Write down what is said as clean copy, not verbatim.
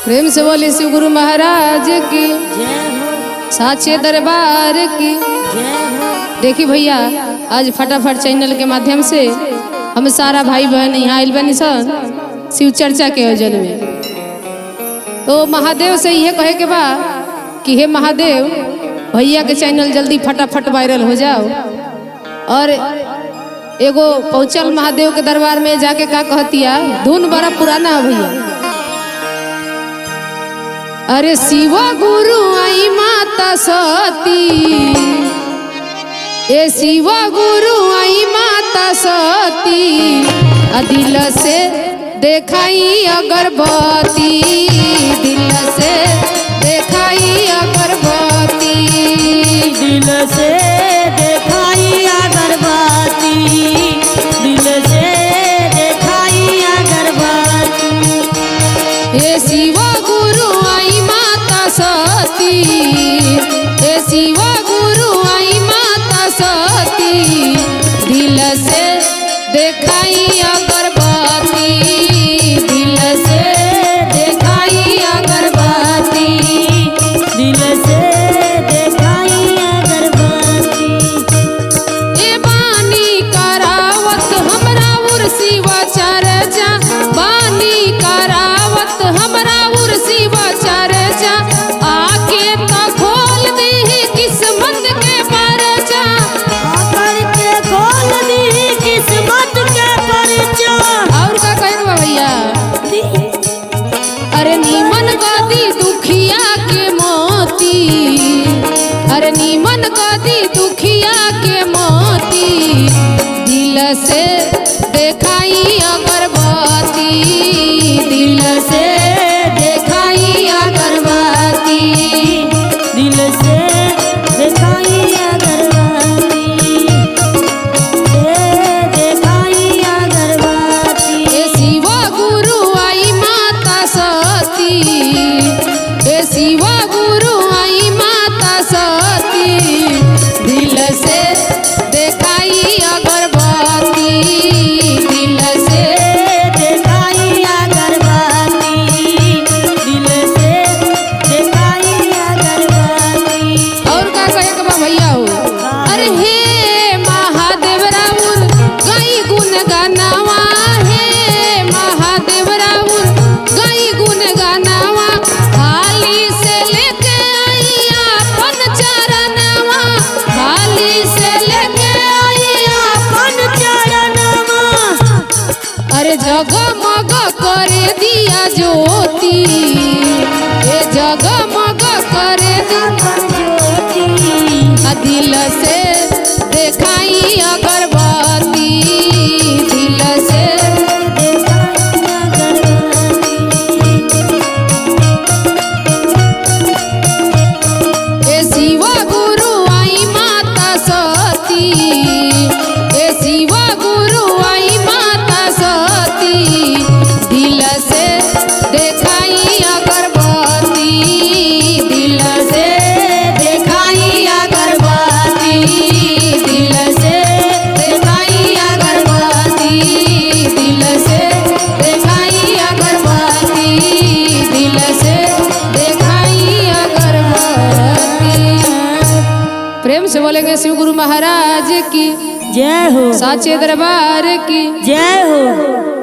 प्रेम से बोले शिव गुरु महाराज की जय हो। साचे दरबार की जय हो। देखी भैया, आज फटाफट चैनल के माध्यम से हम सारा भाई बहन यहाँ आयल बनी सन शिव चर्चा के आयोजन में। तो महादेव से यह कहे के बा कि हे महादेव, भैया के चैनल जल्दी फटाफट वायरल हो जाओ। और एगो पहुँचल महादेव के दरबार में जाके का कहतिया, धुन बड़ा पुराना है भैया। अरे शिव गुरु आई माता सती, ए शिव गुरु आई माता सती, आ दिल से देखाई अगरबत्ती, दिल से देखाई अगरबत्ती, दिल से देखाई अगरबत्ती, दिल से देखाई अगरबत्ती। ए शिव गुरु आई माता सती, ए शिव गुरु आई माता सती, दिल से देखाई अगरबत्ती, दिल से देखाई अगरबत्ती, दिल से देखाई अगरबत्ती। ए बानी करावत हमरा उर शिव चर्चा, बानी करावत हमरा उर शिव चर्चा, आके त खोल दीही किस्मत के परचा, पकड़ के खोल दी किस्मत के परचा। और का कहे बा भैया, अरे नीमन गदी दुखिया के मोती, अरे नीमन गदी दुखिया के मोती, दिल से देखाई अगरबत्ती, दिल से देखाई अगरबत्ती, दिल से देखाई अगरबत्ती, से देखाई अगरबत्ती। ए शिव गुरु आई माता सती, ए शिव गुरु आई माता सती, दिल से देखाई अगरबत्ती, दिल से देखाई अगरबत्ती, दिल से देखाई अगरबत्ती। और का कहे के बा भैया हो, अरे हे महादेव राउर गई गुण गानावा, हे महादेव राउर गई गुण गानावा, खाली से लेके आई अपन चरणवा, खाली से लेके आई अपन चरणवा। अरे जगमग करे दिया ज्योति, ए जगमग करे दिया अपन ज्योति। आ दिल से देखाई अगरबत्ती, दिल से देखाई अगरबत्ती। ए शिव गुरु आई माता सती, ए शिव गुरु आई माता सती, दिल से देखाई अगरबत्ती, दिल से देखाई अगरबत्ती, दिल से देखाई अगरबत्ती, दिल से देखाई अगरबत्ती, दिल से देखाई अगरबत्ती। प्रेम से बोलेंगे शिव गुरु महाराज की जय हो। साचे दरबार की जय हो।